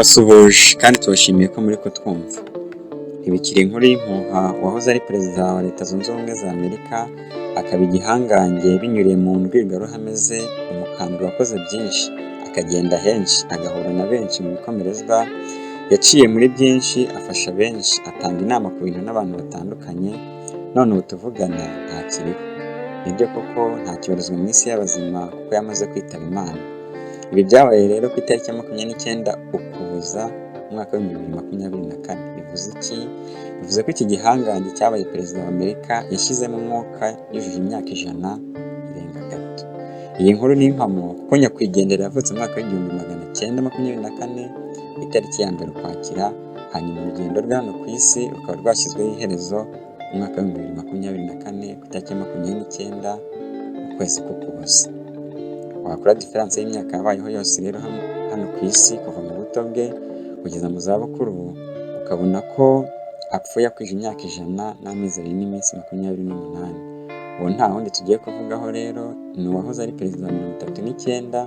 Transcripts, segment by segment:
Turabasuhuje kandi tubashimiye ko muri kutwumva. Ntibikiri inkuru y'impuha, uwahoze ari Perezida wa Leta Zunze Ubumwe za Amerika, akaba igihangange binyuriye mu mbwirwaruhame ze, umukambwe wakoze byinshi, akagenda henshi, agahura na benshi mu bikomerezwa, yaciye muri byinshi, afasha benshi, atanga inama ku bintu n'abantu batandukanye, none ubu tuvugana ntakiriho. Nibyo koko ntakibarizwa mu isi y'abazima kuko yamaze kwitaba Imana. Ibi byabaye rero ku itariki ya 29 Ukuboza, umwaka wa 2024. Bivuze iki? Bivuze ko iki gihangange cyabaye Perezida wa Amerika yashyizemo umwuka yujuje imyaka 100 irenga gato. Iyi nkuru ni impamo kuko nyakwigendera yavutse mu mwaka wa 1924 ku itariki ya 1 Ukwakira, hanyuma urugendo rwe hano ku isi rukaba rwashyizweho iherezo mu mwaka wa 2024 ku itariki ya 29 mu kwezi k'Ukuboza. Wakora différence y'imyaka yabayeho yose rero hano ku isi kuva mu buto bwe kugeza mu zabukuru, ukabona ko apfuye akwije imyaka 100 n'amezi 2 n'iminsi 28. Uwo nta wundi tugiye kuvugaho rero ni uwahoze ari Perezida wa 39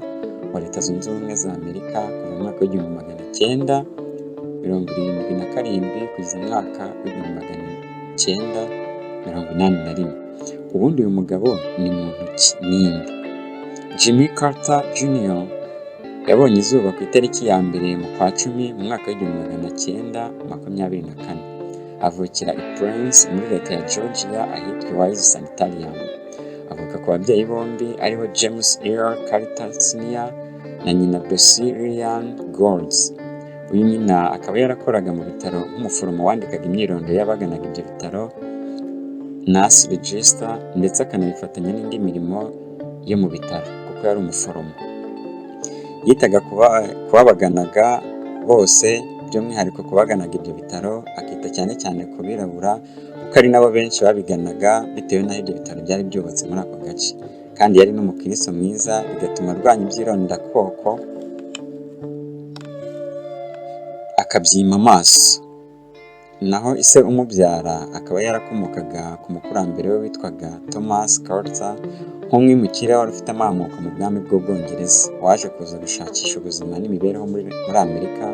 wa Leta Zunze Ubumwe za Amerika kuva mu mwaka wa 1977 kugeza mu mwaka wa 1981. Ubundi uyu mugabo ni muntu ki? Ninde? Jimmy Carter Jr. yabonye izuba ku itariki ya 1 mu kwa cumi mu mwaka wa 1924. Avukira i Plains muri leta ya Georgia ahitwa Wise Sanitarium. Avuka ku babyeyi bombi aribo James Earl Carter Sr. na nyina Bessie Lillian Golds. Uyu nyina akaba yarakoraga mu bitaro nk'umuforomo wandikaga imyirondoro y'abaganaga ibyo bitaro, nurse register, ndetse akanabifatanya n'indi mirimo yo mu bitaro kuko yari umuforomo. Yitaga ku babaganaga bose, by'umwihariko ku baganaga ibyo bitaro, akita cyane cyane ku birabura kuko ari nabo benshi babiganaga bitewe n'aho ibyo bitaro byari byubatse muri ako gace. Kandi yari n'umukristo mwiza, bigatuma arwanya iby'irondakoko akabyima amaso. Naho ise umubyara akaba yarakomokaga ku mukurambere we witwaga Thomas Carter, nk'umwimukira wari ufite amamuko mu bwami bw'Ubwongereza, waje kuza gushakisha ubuzima n'imibereho muri Amerika,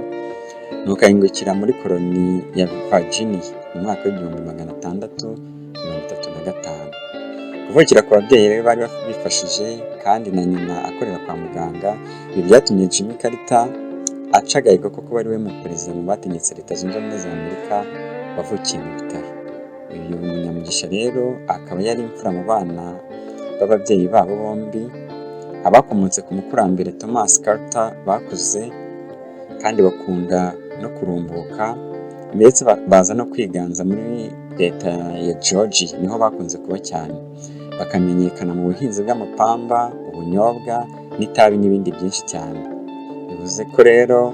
nuko ahingukira muri koloni ya Virginia mu mwaka wa 1635. Kuvukira ku babyeyi rero bari bifashije kandi na nyina akorera kwa muganga, ibi byatumye Jimmy Carter aca agahigo ko kuba ari we mu perezida mu bategetse Leta Zunze Ubumwe za Amerika wavukiye mu bitaro. Uyu munyamugisha rero akaba yari imfura mu bana b'ababyeyi babo bombi. Abakomotse ku mukurambere Thomas Carter bakuze kandi bakunda no kurumbuka, ndetse baza no kwiganza muri leta ya Georgia, niho bakunze kuba cyane, bakamenyekana mu buhinzi bw'amapamba, ubunyobwa n'itabi n'ibindi byinshi cyane. Bivuze ko rero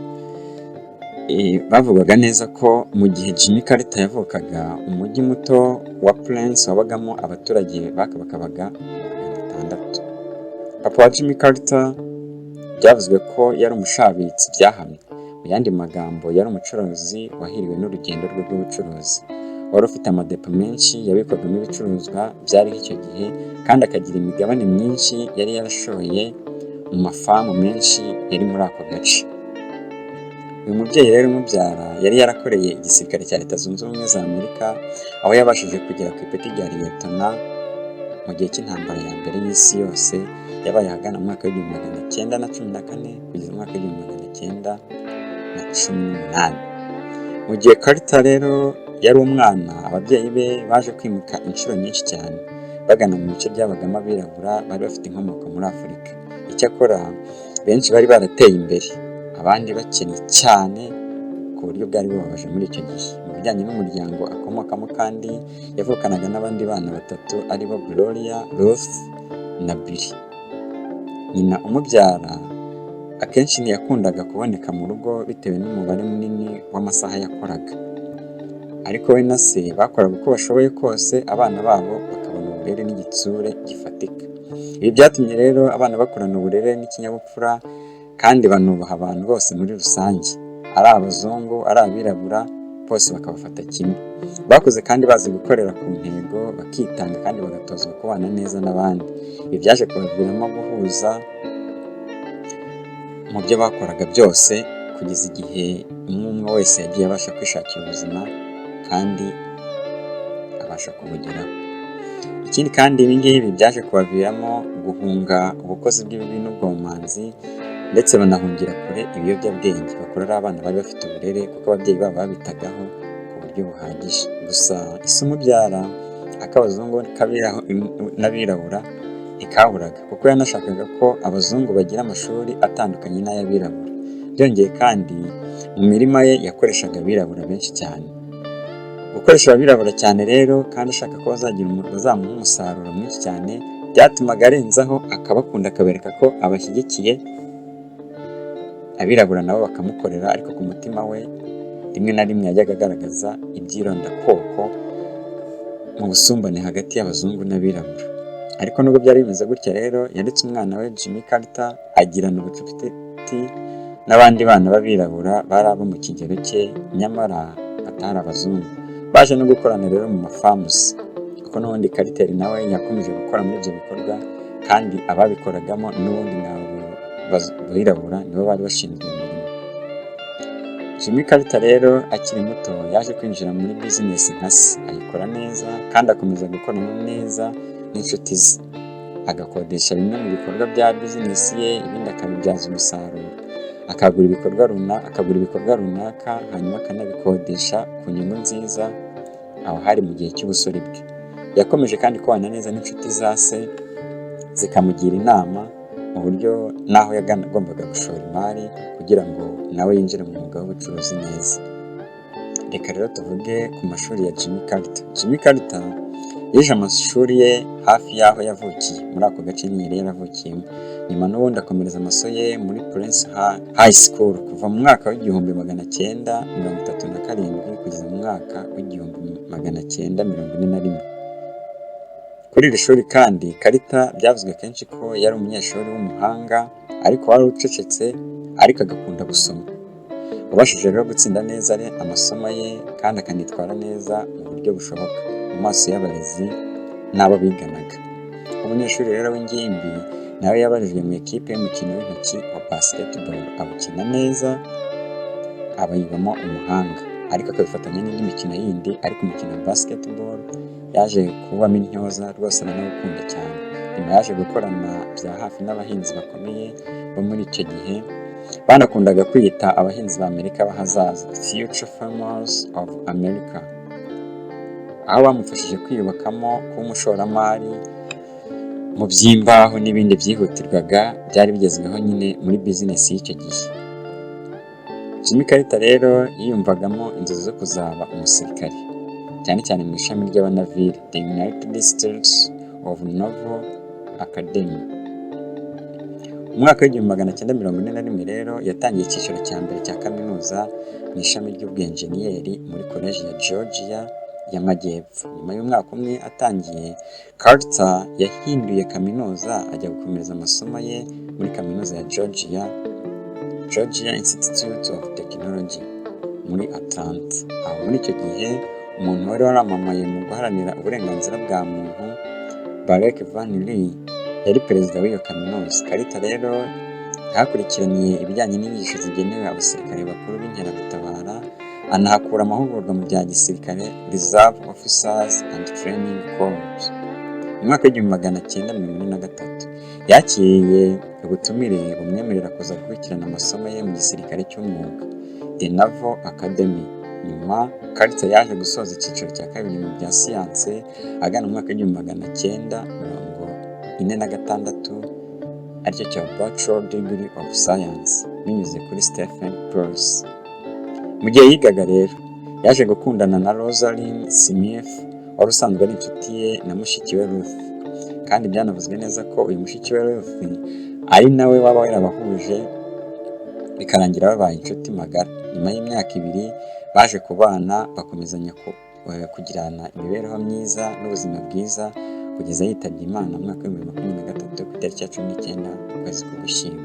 bavugaga neza ko mu gihe Jimmy Carter yavukaga, umujyi muto wa Plains wabagamo abaturage bakabakabaga 600. Papa wa Jimmy Carter byavuzwe ko yari umushabitsi byahamye. Mu yandi magambo, yari umucuruzi wahiriwe n'urugendo rwe rw'ubucuruzi, wari ufite amadepo menshi yabikwagamo ibicuruzwa byariho icyo gihe, kandi akagira imigabane myinshi yari yarashoye mu mafamu menshi yari muri ako gace. Uyu mubyeyi rero umubyara yari yarakoreye igisirikare cya Leta Zunze Ubumwe za Amerika, aho yabashije kugera ku ipeti rya liyetona mu gihe cy'intambara ya mbere y'isi yose yabaye ahagana mu mwaka wa 1914 kugeza mu mwaka wa 1918. Mu gihe Carter rero yari umwana, ababyeyi be baje kwimuka inshuro nyinshi cyane bagana mu bice byabagamo abirabura bari bafite inkomoko muri Afurika. Icyakora benshi bari barateye imbere, abandi bakennye cyane ku buryo bwari bubabaje muri icyo gihe. Mu bijyanye n'umuryango akomokamo kandi, yavukanaga n'abandi bana batatu aribo Gloria, Ruth na Billy. Nyina umubyara akenshi ntiyakundaga kuboneka mu rugo bitewe n'umubare munini w'amasaha yakoraga. Ariko we na se bakoraga uko bashoboye kose abana babo bakabona uburere n'igitsure gifatika. Ibi byatumye rero abana bakurana uburere n'ikinyabupfura kandi banubaha abantu bose muri rusange, ari abazungu, ari abirabura, bose bakabafata kimwe. Bakuze kandi bazi gukorera ku ntego, bakitanga kandi bagatozwa kubana neza n'abandi. Ibi byaje kubaviramo guhuza mu byo bakoraga byose. kugeza igihe umwe umwe wese yagiye abasha kwishakira ubuzima kandi abasha kubugeraho. Ikindi kandi, ibi ngibi byaje kubaviramo guhunga ubukozi bw'ibibi n'ubwomanzi, ndetse banahungira kure ibiyobyabwenge. Bakura ari abana bari bafite uburere kuko ababyeyi babo babitagaho ku buryo buhagije. Gusa ise umubyara ak'abazungu n'abirabura ntikaburaga, kuko yanashakaga ko abazungu bagira amashuri atandukanye n'ay'abirabura. Byongeye kandi, mu mirima ye yakoreshaga abirabura benshi cyane. Gukoresha abirabura cyane rero kandi ashaka ko bazamuha umusaruro mwinshi cyane, byatumaga arenzaho akabakunda, akabereka ko abashyigikiye. Abirabura nabo bakamukorera, ariko ku mutima we rimwe na rimwe yajyaga agaragaza iby'irondakoko mu busumbane hagati y'abazungu n'abirabura. Ariko nubwo byari bimeze gutya rero, yaretse umwana we Jimmy Carter agirana ubucuti n'abandi bana b'abirabura bari abo mu kigero cye, nyamara batari abazungu. Baje no gukorana rero mu ma farms, kuko n'ubundi Carter nawe yakomeje gukora muri ibyo bikorwa, kandi ababikoragamo n'ubundi ni abo birabura, nibo bari bashinzwe iyo mirimo. Jimmy Carter rero akiri muto yaje kwinjira muri bizinesi nka se, ayikora neza kandi akomeza gukorana neza n'inshuti ze, agakodesha bimwe mu bikorwa bya bizinesi ye, ibindi akabibyaza umusaruro, akagura ibikorwa runaka, hanyuma akanabikodesha ku nyungu nziza. Aho hari mu gihe cy'ubusore bwe. Yakomeje kandi kubana neza n'inshuti za se, zikamugira inama mu buryo n'aho yagombaga gushora imari kugira ngo nawe yinjire mu mwuga w'ubucuruzi neza. Reka rero tuvuge ku mashuri ya Jimmy Carter. Jimmy Carter yize amashuri ye hafi y'aho yavukiye, muri ako gace nyine yari yaravukiyemo. Nyuma n'ubundi akomereza amasomo ye muri Prince High School kuva mu mwaka w'1937 kugeza mu mwaka w'1941. Kuri iri shuri kandi, Carter byavuzwe kenshi ko yari umunyeshuri w'umuhanga, ariko wari ucecetse, ariko agakunda gusoma. Wabashije rero gutsinda neza amasomo ye kandi akanitwara neza mu buryo bushoboka mu maso y'abarezi n'abo biganaga. Umunyeshuri rero w'ingimbi nawe yabarijwe mu ikipe y'umukino w'intoki wa basketball, awukina neza, abayibamo umuhanga, ariko akabifatanya n'indi mikino yindi. Ariko umukino wa basketball yaje kubamo intyoza rwose, aranawukunda cyane. Nyuma yaje gukorana bya hafi n'abahinzi bakomeye bo muri icyo gihe, banakundaga kwiyita abahinzi ba Amerika b'ahazaza, Future Farmers of America, aho bamufashije kwiyubakamo kuba umushoramari mu by'imbaho n'ibindi byihutirwaga byari bigezweho nyine muri bizinesi y'icyo gihe. Jimmy Carter rero yiyumvagamo inzozi zo kuzaba umusirikare, cyane cyane mu ishami ry'abanavire, The United States of Naval Academy. Mu mwaka w'1941 rero yatangiye icyiciro cya mbere cya kaminuza mu ishami ry'ubwenjeniyeri muri koleji ya Georgia y'Amajyepfo. Nyuma y'umwaka umwe atangiye, Carter yahinduye kaminuza ajya gukomereza amasomo ye muri kaminuza ya Georgia, Georgia Institute of Technology, muri Atlanta. Aho muri icyo gihe, umuntu wari waramamaye mu guharanira uburenganzira bwa muntu, Barak Van Lee, yari perezida w'iyo kaminuza. Carter rero yahakurikiraniye ibijyanye n'inyigisho zigenewe abasirikare bakuru b'inkeragutabara, anahakura amahugurwa mu bya gisirikare, Reserve Officers and Training Corps. Mu mwaka w'1943 yakiriye ubutumire bumwemerera kuza gukurikirana amasomo ye mu gisirikare cy'umwuga, The Naval Academy. Nyuma Carter yaje gusoza icyiciro cya kabiri mu bya siyanse agana mu mwaka w'1946, aricyo cya Bachelor Degree of Science, binyuze kuri Stephen Pierce. Mu gihe yigaga rero, yaje gukundana na Rosalynn Smith, wari usanzwe ari inshuti ye na mushiki we Ruth, kandi byanavuzwe neza ko uyu mushiki we Ruth ari nawe waba yarabahuje, bikarangira babaye inshuti magara. Nyuma y'imyaka 2 baje kubana, bakomezanya kugirana imibereho myiza n'ubuzima bwiza kugeza yitabye Imana mu mwaka w'2023 ku itariki ya 19 ukwezi k'Ugushyingo.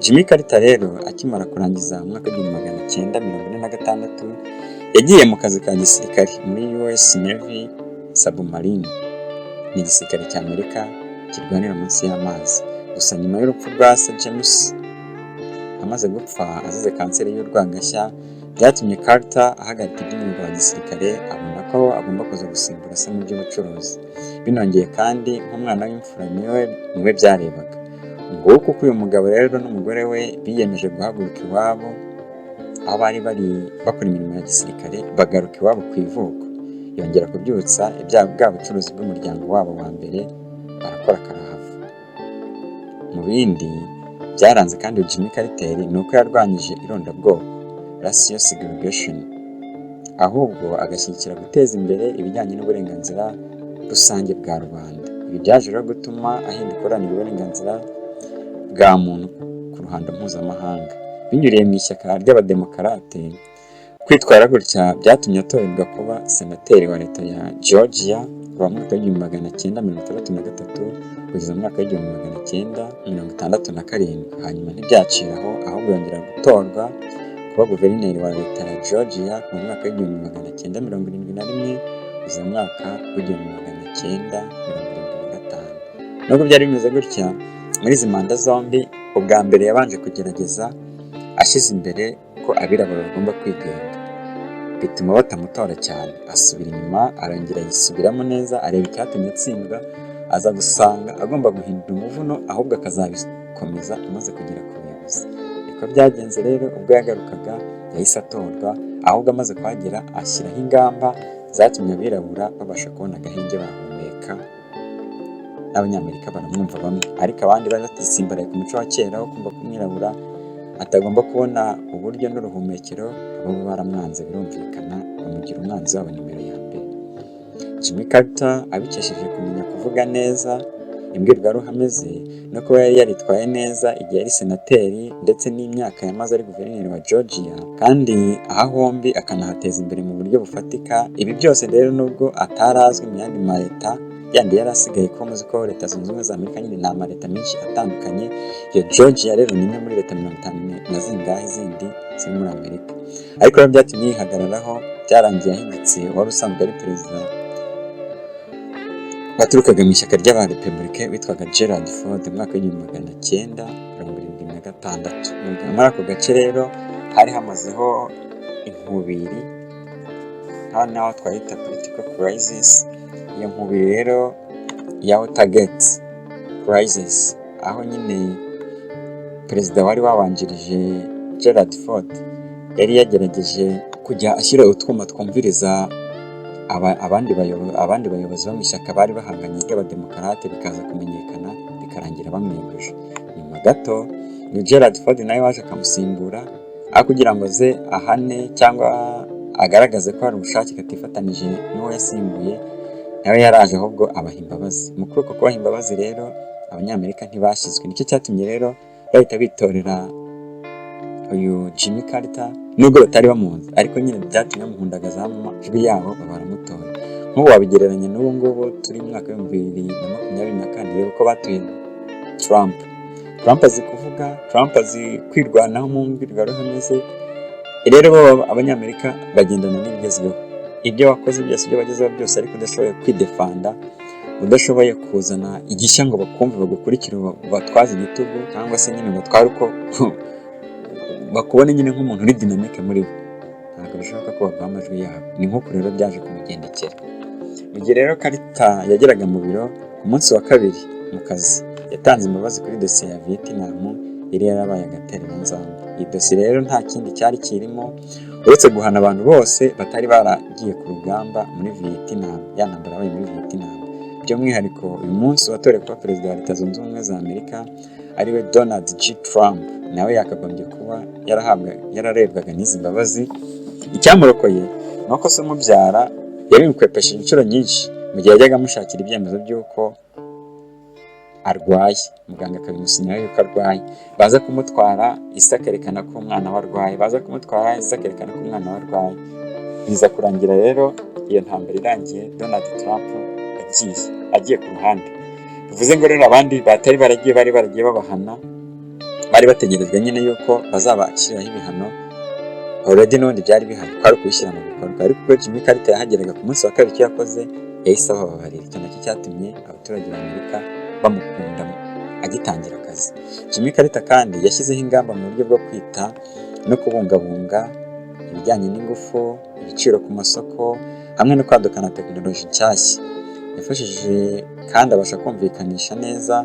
Jimmy Carter rero akimara kurangiza mu mwaka w'1946 yagiye mu kazi ka gisirikare muri US Navy Submarine, ni igisirikare cya Amerika kirwanira munsi y'amazi. Gusa nyuma y'urupfu rwa se James amaze gupfa azize kanseri y'urwagashya, byatumye Carter ahagarika iby'umwuga wa gisirikare, abona ko agomba kuza gusimbura se mu by'ubucuruzi. Binongeye kandi, nk'umwana w'imfura niwe byarebaga. Nguko uko uyu mugabo rero n'umugore we biyemeje guhaguruka iwabo aho bari bari bakora imirimo ya gisirikare, bagaruka iwabo ku ivuko. Yongera kubyutsa ibya bwa bucuruzi bw'umuryango wabo wa mbere, barakora karahava. Mu bindi byaranze kandi Jimmy Carter ni uko yarwanyije irondabwoko, racial segregation, ahubwo agashyigikira guteza imbere ibijyanye n'uburenganzira rusange bwa rubanda. Ibi byaje rero gutuma ahinduka uharanira uburenganzira bwa muntu ku ruhando mpuzamahanga binyuriye mu ishyaka ry'Abademokarate. Kwitwara gutya byatumye atorerwa kuba senateri wa leta ya Georgia kuva mu mwaka w'1963 kugeza mu mwaka w'1967. Hanyuma ntibyaciraho, ahubwo yongera gutorwa kuba guverineri wa leta ya Georgia kuva mu mwaka w'1971 kugeza mu mwaka w'1975. Nubwo byari bimeze gutya, muri izi manda zombi, ubwa mbere yabanje kugerageza ashyize imbere ko abirabura bagomba kwigenga, bituma batamutora cyane. Asubira inyuma, arongera yisubiramo neza, areba icyatumye atsindwa, aza gusanga agomba guhindura umuvuno, ahubwo akazabikomeza amaze kugera ku buyobozi. Niko byagenze rero, ubwo yagarukaga yahise atorwa, ahubwo amaze kuhagera ashyiraho ingamba zatumye abirabura babasha kubona agahenge bahumeka, n'Abanyamerika baramwumva bamwe, ariko abandi bari batsimbaraye ku muco wa kera wo kumva ko umwirabura atagomba kubona uburyo n'uruhumekero, bo baramwanze birumvikana, bamugira umwanzi wabo nimero ya mbere. Jimmy Carter abikesheje kumenya kuvuga neza imbwirwaruhame ze no kuba yari yaritwaye neza igihe yari senateri, ndetse n'imyaka yamaze ari guverineri wa Georgia, kandi aha hombi akanahateza imbere mu buryo bufatika. Ibi byose rero, nubwo atari azwi mu yandi ma leta yandi yari asigaye, ko muzi ko Leta Zunze Ubumwe za Amerika nyine ni amaleta menshi atandukanye, iyo Georgia rero ni imwe muri leta 50 na zingahe zindi ziri muri Amerika, ariko rero byatumye yihagararaho. Byarangiye ahigitse wari usanzwe ari perezida waturukaga mu ishyaka ry'Abarepubulike witwaga Gerald Ford mu mwaka w'1976. Muri ako gace rero hari hamazeho inkubiri, hano naho twahita political crisis. Iyo nkubiri rero ya Watergate crisis, aho nyine perezida wari wabanjirije Gerald Ford yari yagerageje kujya ashyira utwuma twumviriza abandi bayobozi bo mu ishyaka bari bahanganye ry'Abademokarate, bikaza kumenyekana, bikarangira bamweguje. Nyuma gato ni Gerald Ford nawe waje akamusimbura, aho kugira ngo aze ahane cyangwa agaragaze ko hari ubushake katifatanije n'uwo yasimbuye, nawe yaraje ahubwo abaha imbabazi. Mu kuri uko kubaha imbabazi rero, Abanyamerika ntibashyizwe. Nicyo cyatumye rero bahita bitorera uyu Jimmy Carter, nubwo batari bamuzi, ariko nyine byatumye bamuhundagazaho amajwi yabo, baramutora. Nk'ubu wabigereranya n'ubu ngubu turi mu mwaka w'2024, reba uko batuye Trump. Trump azi kuvuga, Trump azi kwirwanaho mu mbwirwaruhame ze. Rero bo Abanyamerika bagendana n'ibigezweho. Ibyo wakoze byose, ibyo wagezeho byose, ariko udashoboye kwidefanda, udashoboye kuzana igishya ngo bakumve, bagukurikire, batwaze igitugu, cyangwa se nyine batware uko bakubone nyine nk'umuntu uri dynamique muri bo, ntabwo bishoboka ko baguha amajwi yabo. Ni nk'uku rero byaje kumugendekera. Mu gihe rero Carter yageraga mu biro, ku munsi wa kabiri mu kazi, yatanze imbabazi kuri dosiye ya Vietnam yari yarabaye agatereranzamba. Iyi dosiye rero nta kindi cyari kirimo uretse guhana abantu bose batari baragiye ku rugamba muri Vietnam, ya ntambara yabaye muri Vietnam. By'umwihariko uyu munsi watorewe kuba perezida wa Leta Zunze Ubumwe za Amerika, ariwe Donald J Trump, nawe yakagombye kuba yarahabwa yararebwaga n'izi mbabazi. Icyamurokoye ni uko se umubyara yabimukwepesheje inshuro nyinshi mu gihe yajyaga amushakira ibyemezo by'uko arwaye, muganga akabimusinyiraho yuko arwaye. Baza kumutwara, isi akerekana ko umwana we arwaye, baza kumutwara, isi akerekana ko umwana we arwaye. Biza kurangira rero iyo ntambara irangiye, Donald Trump agiye ku ruhande. Bivuze ngo rero abandi batari baragiye, bari baragiye babahana, bari bategerejwe nyine yuko bazabashyiriraho ibihano, already n'ubundi byari bihari, kwari ukubishyira mu bikorwa. Ariko ubwo Jimmy Carter yahageraga, ku munsi wa kabiri, icyo yakoze yahise abababarira. Icyo nacyo cyatumye abaturage ba Amerika bamukunda agitangira akazi. yakoze. Jimmy Carter kandi yashyizeho ingamba mu buryo bwo kwita no kubungabunga ibijyanye n'ingufu, ibiciro ku masoko, hamwe no kwadukana tekinoloji nshyashya. Yafashije kandi abasha kumvikanisha neza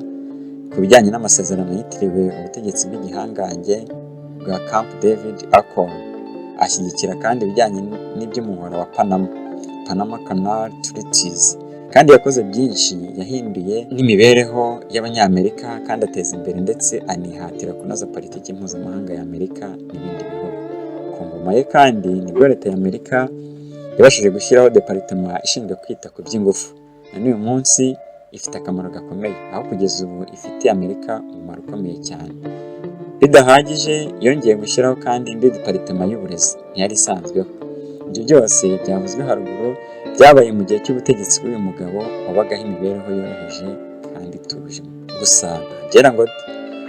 ku bijyanye n'amasezerano yitiriwe ubutegetsi bw'igihangange bwa Camp David Accord. Ashyigikira kandi ibijyanye n'iby'umuhora wa Panama, Panama Canal Treaties. Kandi yakoze byinshi, yahinduye n'imibereho y'Abanyamerika kandi ateza imbere ndetse anihatira kunoza politiki mpuzamahanga ya Amerika n'ibindi bihugu. Ku ngoma ye kandi nibwo leta ya Amerika yabashije gushyiraho department ishinzwe kwita ku by'ingufu. Na n'uyu munsi ifite akamaro gakomeye, aho kugeza ubu ifitiye Amerika umumaro ukomeye cyane. Bidahagije, yongeye gushyiraho kandi indi department y'uburezi ntiyari isanzweho. Ibyo byose byavuzwe haruguru byabaye mu gihe cy'ubutegetsi bw'uyu mugabo wabagaho imibereho yoroheje kandi ituje. Gusa ntabyera ngo de,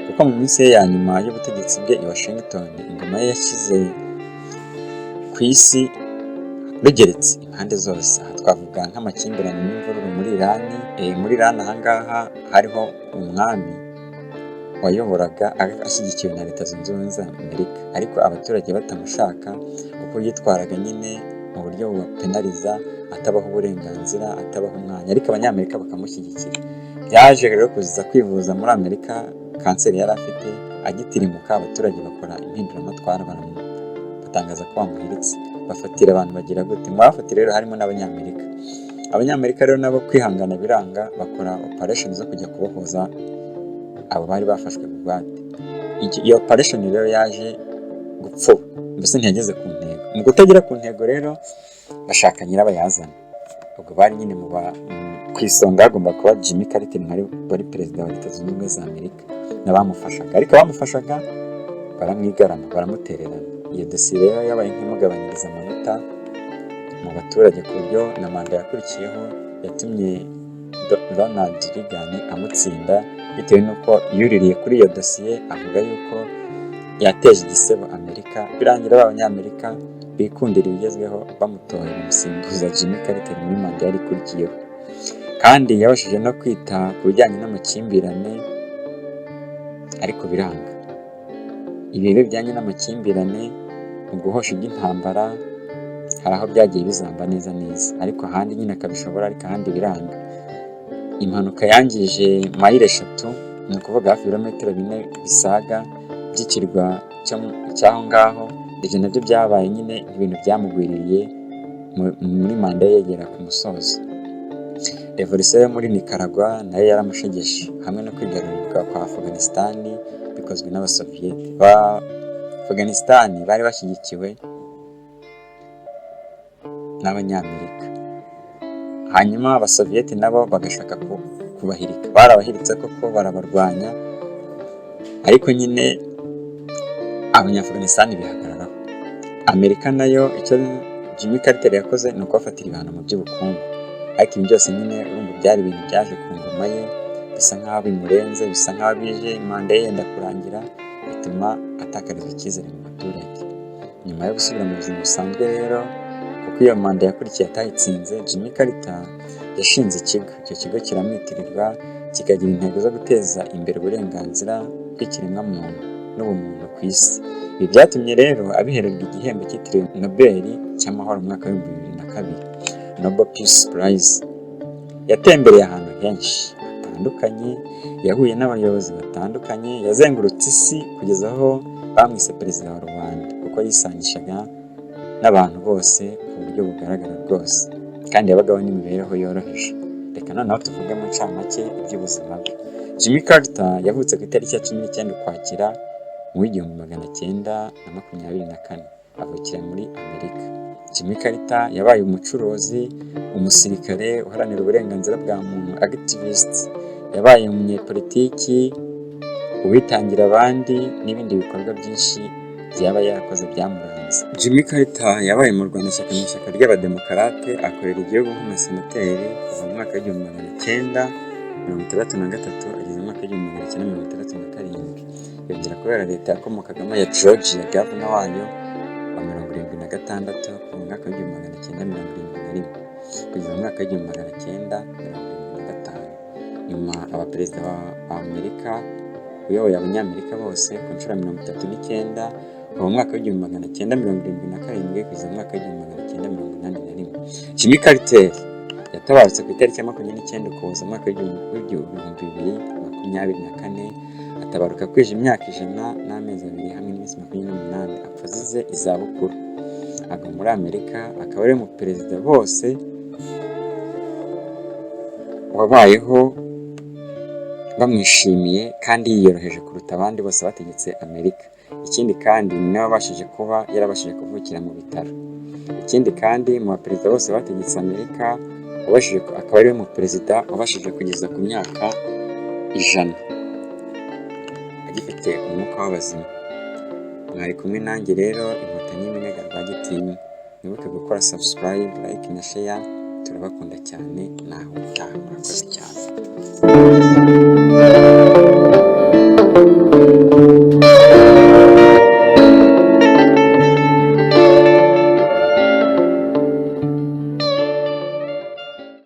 kuko mu minsi ye ya nyuma y'ubutegetsi bwe i Washington, ingoma ye yashyize ku isi rugeretse impande zose. Aha twavuga nk'amakimbirane n'imvururu muri Irani. Muri Irani ahangaha hariho umwami wayoboraga ashyigikiwe na Leta Zunze Ubumwe za Amerika, ariko abaturage batamushaka kuko yitwaraga nyine mu buryo bubapenariza, atabaha uburenganzira, atabaha umwanya, ariko Abanyamerika bakamushyigikira. Byaje rero kuza kwivuza muri Amerika kanseri yari afite, agitirimuka abaturage bakora impinduramatwara, batangaza ko bamuhiritse, bafatira abantu, bagira gute. Mu bafatira rero harimo n'Abanyamerika. Abanyamerika rero nabo kwihangana biranga, bakora operation zo kujya kubohoza abo bari bafashwe bugwate. Iyo operation rero yaje gupfuba, mbese ntiyageze ku ntego. Mu kutagera ku ntego rero bashaka nyirabayazana. Ubwo bari nyine ku isonga hagomba kuba Jimmy Carter wari perezida wa Leta Zunze Ubumwe za Amerika n'abamufashaga, ariko abamufashaga baramwigarama, baramutererana. Iyo dosiye rero yabaye nk'imugabanyiriza amanota mu baturage, ku buryo na manda yakurikiyeho yatumye Ronald Reagan amutsinda, bitewe n'uko yuririye kuri iyo dosiye avuga yuko yateje igisebo Amerika. Birangira ba Banyamerika bikundira ibigezweho bamutoye, bamusimbuza Jimmy Carter muri manda yari ikurikiyeho. Kandi yabashije no kwita ku bijyanye n'amakimbirane, ariko biranga. Ibi rero bijyanye n'amakimbirane mu guhosha iby'intambara, hari aho byagiye bizamba neza neza, ariko ahandi nyine akabishobora, ariko ahandi biranga. Impanuka yangije mayiro 3, ni ukuvuga hafi ibirometero 4 bisaga by'ikirwa cy'aho ngaho. Ibyo nabyo byabaye nyine ibintu byamugwiririye muri manda ye yegera ku musozo. Revolisiyo yo muri Nicaragua nayo yaramushegeshe, hamwe no kwigarurirwa kwa Afghanistan bikozwe n'Abasoviyete. Ba Afghanistan bari bashyigikiwe n'Abanyamerika, hanyuma Abasoviyete nabo bagashaka kubahirika. Barabahiritse koko, barabarwanya, ariko nyine Abanyaafghanistan bihagararaho. Amerika nayo icyo Jimmy Carter yakoze ni ukubafatira ibihano mu by'ubukungu, ariko ibi byose nyine urumva byari ibintu byaje ku ngoma ye bisa nk'aho bimurenze, bisa nk'aho bije manda ye yenda kurangira, bituma atakarizwa icyizere mu baturage. Nyuma yo gusubira mu buzima busanzwe rero, kuko iyo manda yakurikiye atayitsinze, Jimmy Carter yashinze ikigo. Icyo kigo kiramwitirirwa, kikagira intego zo guteza imbere uburenganzira bw'ikiremwamuntu n'ubumuntu ku isi. Ibi byatumye rero abihererwa igihembo cyitiriwe Nobel cy'amahoro mu mwaka wa 2002, Nobel Peace Prize. Yatembereye ahantu henshi hatandukanye, yahuye n'abayobozi batandukanye, yazengurutse isi kugeza aho bamwise perezida wa rubanda, kuko yisangishaga n'abantu bose ku buryo bugaragara rwose, kandi yabagaho n'imibereho yoroheje. Reka noneho tuvuge mu ncamake iby'ubuzima bwe. Jimmy Carter yavutse ku itariki ya 19 Ukwakira mu w'1924, avukira muri Amerika. Jimmy Carter yabaye umucuruzi, umusirikare uharanira uburenganzira bwa muntu, activist, yabaye umunyepolitiki, uwitangira abandi n'ibindi bikorwa byinshi byaba yarakoze byamuranze. Jimmy Carter yabaye umurwanashyaka mu ishyaka ry'Abademokarate, akorera igihugu nk'umusenateri kuva mu mwaka wa 1963 ageza mu mwaka wa 1967. Yongera kubera leta yakomokagamo ya Georgia governor wayo wa 76 kuva mu mwaka wa 1971 kugeza mu mwaka wa 1975. Nyuma aba perezida wa Amerika. uyoboye Abanyamerika bose ku nshuro ya 39, kuva mu mwaka w'1977 kugeza mu mwaka w'1981. Jimmy Carter yatabarutse ku itariki ya 29 Ukuboza mu mwaka w'2024, atabaruka kwije imyaka 100 n'amezi 2 hamwe n'iminsi 28, apfa azize izabukuru. Agwa muri Amerika, akaba ariwe mu perezida bose wabayeho bamwishimiye kandi yiyoroheje kuruta abandi bose bategetse Amerika. Ikindi kandi, ni nawe wabashije kuba yarabashije kuvukira mu bitaro. Ikindi kandi, mu baperezida bose bategetse Amerika, wabashije, akaba ariwe mu perezida wabashije kugeza ku myaka 100 agifite umwuka w'abazima. Mwari kumwe nanjye rero, Inkotanyi y'Iminega Rwagitinywa. Mwibuke gukora subscribe, like na share. Turabakunda cyane, naho utaha, murakoze cyane.